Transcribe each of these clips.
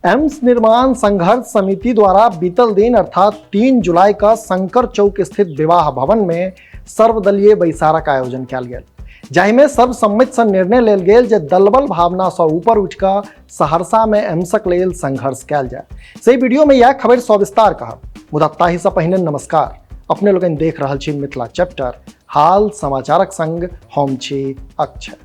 AIIMS निर्माण संघर्ष समिति द्वारा बीतल दिन अर्थात 3 जुलाई का शंकर चौक स्थित विवाह भवन में सर्वदलीय बैसारक आयोजन कयल गेल, जाहिमे सर्वसम्मति से निर्णय लेल गेल जे दलबल भावना से ऊपर उठिकऽ सहरसा में एम्सक लेल संघर्ष कयल जाय। से वीडियो में यह खबर सविस्तार कहब, मुदा ताहि से पहिने नमस्कार। अपने लोकनि देख रहल छी मिथिला चैप्टर, हाल समाचारक संग हम छी अक्षय।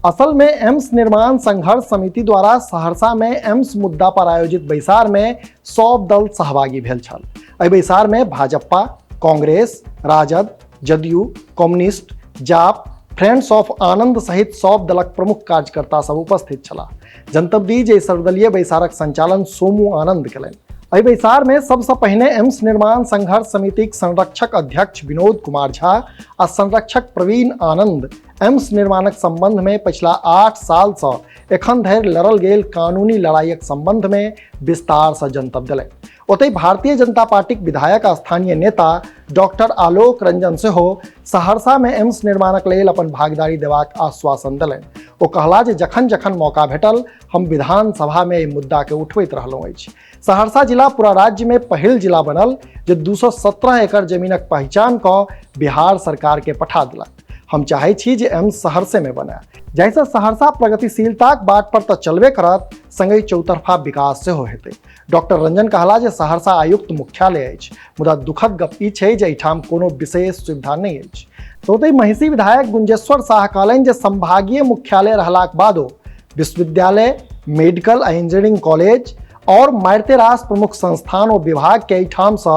असल में एम्स निर्माण संघर्ष समिति द्वारा सहरसा में एम्स मुद्दा पर आयोजित बैसार में सब दल सहभागी भेल छल। एहि बैसार में भाजपा, कांग्रेस, राजद, जदयू, कम्युनिस्ट, जाप, फ्रेंड्स ऑफ आनंद सहित सब दलक प्रमुख कार्यकर्ता सब उपस्थित छलाह। जनतब दी जे सर्वदलीय बैसारक संचालन सोमू आनंद केलनि। एहि बैसार में सबसँ पहिने एम्स निर्माण संघर्ष समितिक संरक्षक अध्यक्ष विनोद कुमार झा आ संरक्षक प्रवीण आनंद एम्स निर्माणक संबंध में पिछला 8 साल से एखन धरि लड़ल गेल कानूनी लड़ाइक संबंध में विस्तार से जनतब देलनि। ओतहि भारतीय जनता पार्टीक विधायक आ स्थानीय नेता डॉक्टर आलोक रंजन सेहो सहरसा में एम्स निर्माणक लेल अपन भागीदारी देबाक आश्वासन देलनि। ओ कहला जे जखन जखन मौका भेटल हम विधानसभा में एहि मुद्दा के उठबैत रहलहुँ अछि। सहरसा जिला पूरा राज्य में पहिल जिला बनल जे 217 एकड़ जमीनक पहचान कऽ बिहार सरकार के पठा देलक। हम चाहै छी जे एम्स सहरसे में बने, जाहिसँ सहरसा प्रगतिशीलताक बाट पर तऽ चलबे करत, संगहि चौतरफा विकास सेहो हेतै। डॉक्टर रंजन कहला जे सहरसा आयुक्त मुख्यालय अछि, मुदा दुखद गप ई छै जे एहिठाम कोनो विशेष सुविधा नहि अछि। तऽ ओतहि महिषी विधायक गुंजेश्वर साह कहलनि जे संभागीय मुख्यालय रहलाक बादो विश्वविद्यालय, मेडिकल आ इंजीनियरिंग कॉलेज और मारिते रास प्रमुख संस्थान और विभाग के एहिठाम से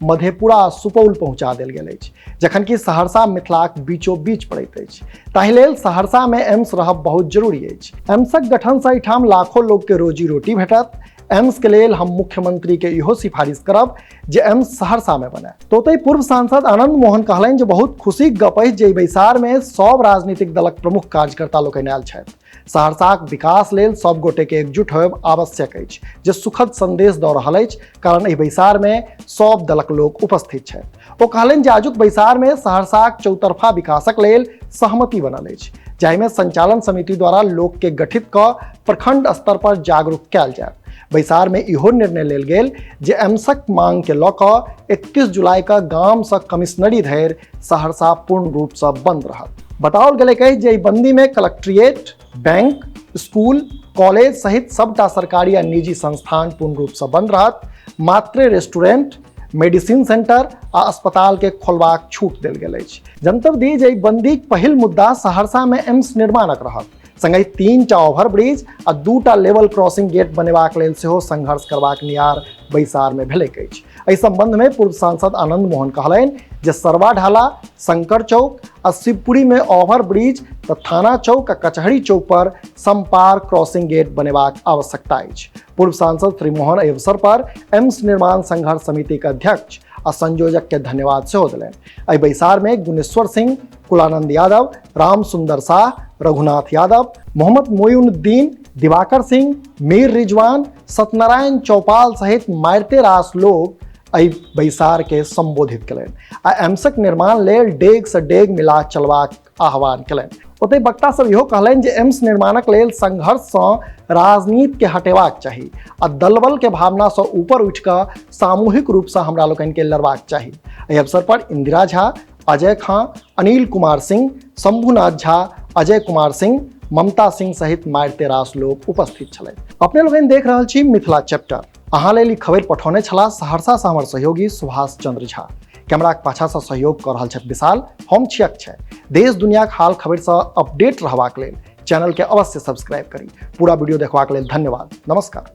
मधेपुरा आ सुपौल पहुंचा देल गेल अछि, जखन कि सहरसा मिथिलाक बीचो बीच पड़ैत अछि। ताहि लेल सहरसा में एम्स रहब बहुत जरूरी अछि। एम्सक गठन से एहिठाम लाखों लोग के रोजी रोटी भेटत। एम्स के लेल हम मुख्यमंत्री के इहो सिफारिश करब जे एम्स सहरसा में बने। तो ओतहि पूर्व सांसद आनंद मोहन कहलनि जे बहुत खुशीक गप अछि जे एहि बैसार में सब राजनीतिक दलक प्रमुख कार्यकर्ता लोकनि आयल छथि। सहरसाक विकास लेल सब गोटे के एकजुट होयब आवश्यक अछि, जे सुखद संदेश दऽ रहल अछि, कारण एहि बैसार में सब दलक लोक उपस्थित छथि। ओ कहलनि जे आजुक बैसार में सहरसाक चौतरफा विकासक लेल सहमति बनल अछि, जाहिमे संचालन समिति द्वारा लोक के गठित कऽ प्रखंड स्तर पर जागरूक कयल जायत। बैसार में इहो निर्णय लेल गेल जे एम्सक मांग के लऽ कऽ 31 जुलाई के गाम से कमिश्नरी धरि सहरसा पूर्ण रूप से बंद रहत। बताओल गेलैक अछि जे एहि बंदी में कलेक्ट्रिएट, बैंक, स्कूल, कॉलेज सहित सबटा सरकारी आ निजी संस्थान पूर्ण रूप से बंद रहत। मात्र रेस्टोरेंट, मेडिसिन सेंटर आ अस्पताल के खोलबाक छूट देल गेल अछि। जनतब दी जे एहि बंदीक पहिल मुद्दा सहरसा में एम्स निर्माणक रहत। संगहि 3टा ओवरब्रिज आ 2टा लेवल क्रॉसिंग गेट बनेबाक लेल सेहो संघर्ष करबाक नियार बैसार में भेलैक अछि। एहि संबंध में पूर्व सांसद आनंद मोहन कहलनि जे सरवा ढाला, शंकर चौक आ शिवपुरी में ओवरब्रिज तऽ थाना चौक आ कचहरी चौक पर समपार क्रॉसिंग गेट बनेबाक आवश्यकता अछि। पूर्व सांसद श्री मोहन एहि अवसर पर एम्स निर्माण संघर्ष समिति के अध्यक्ष आ संयोजक के धन्यवाद सेहो देलनि। एहि बैसार में गुणेश्वर सिंह, कुलानंद यादव, राम सुंदर शाह, रघुनाथ यादव, मोहम्मद मोइनुद्दीन, दिवाकर सिंह, मीर रिजवान, सत्यनारायण चौपाल सहित मारिते रास लोग एहि बैसार के संबोधित केलनि आ एम्सक निर्माण लेल डेग से डेग मिला चलबाक आह्वान केलनि। ओतहि वक्ता सब इहो कहलनि जे एम्स निर्माणक लेल संघर्ष सँ राजनीति के हटेबाक चाही आ दलबल के भावना सँ ऊपर उठि कऽ सामूहिक रूप सँ हमरा लोकनि के लड़बाक चाही। एहि अवसर पर इंदिरा झा, अजय खां, अनिल कुमार सिंह, शंभुनाथ झा, अजय कुमार सिंह, ममता सिंह सहित मारिते रास लोक उपस्थित छलथि। अपने लोकनि देख रहल छी मिथिला चैप्टर। अहाँ लेल ई खबर पठौने छलाह सहरसा से हमर सहयोगी सुभाष चंद्र झा। कैमराक पाछा से सहयोग कऽ रहल छथि विशाल। हम छी अक्षय। देश दुनियाक हाल खबर से अपडेट रहबाक लेल चैनल के अवश्य सब्सक्राइब करी। पूरा वीडियो देखबाक लेल धन्यवाद। नमस्कार।